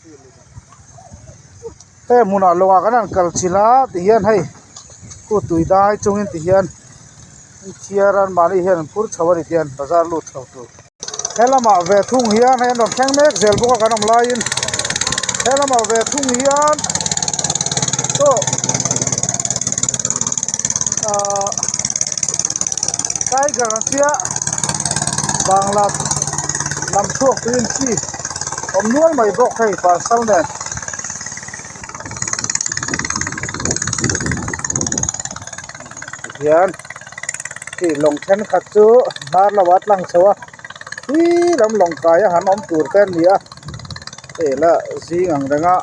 Heng hmunah lawngah kan han kal chilh a tihian hei khu tui dai chungin tihian thiar a mahni hian an phur chho a ni tihian bazar lut chho tur. He lamah ve thung hian hei an rawn thleng mek zel bawk a kan awm laiin he lamah ve thung hian chaw ahh tiger an tia bangla lam chhuak turin chi awm nual mai bawk hei parcel nen. Tihian khi lawng thenkhat chu hnar lamah a tlang chho a khi lam lawng kai a han awm tur te an ni a hei lah zing ang reng a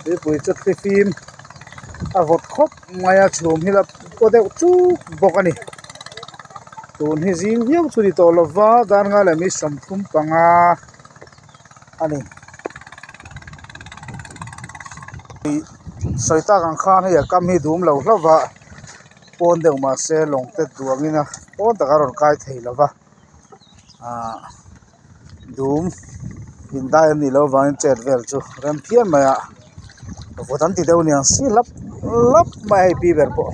tuipui chu thlifim a vawt khawp mai a chhum hi la paw deuh chuk bawk a ni tun hi zing viau chu ni tawh lova darnga leh mi 35 a ni. Sawi tak ang khan hei a kam hi dum lo hlauh va. Pawn deuh mahse lawng te duangin a pawn tak a rawn kai thei lo va ahh dum indai an nih loh avangin chet vel chu rem phian mai a vawt an ti deuh aniang si lap lap mai a hei pi ber pawh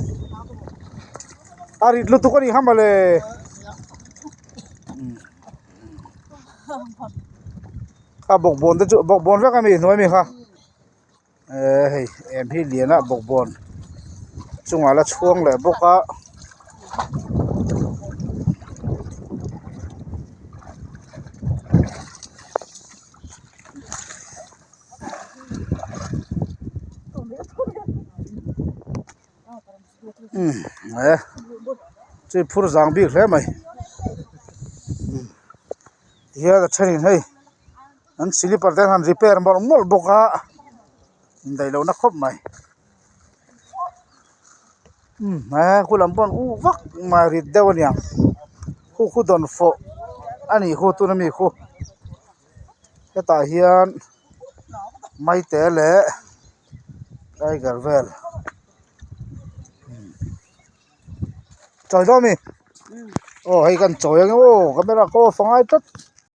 a rit lutuk a nih kha mawle kha bawkbawn te chu bawkbawn vek a mi hnuai mi kha. Ehh hei em hi lian a bawkbawn chungah la chhuang leh bawk a. Umm e chu phur zang bik hle mai tihian a thenin hei. An slipper te an han repair mawlh mawlh bawk a indaih lohna khawp mai umm he khu lam pawh an uh vak mai rit deuh aniang khu khu dawnfawh a nih khu tuna mi khu hetah hian maite leh tiger vel. Chawi dawn a mi aw hei kan chawi ang aw camera ka off a ngai tlat.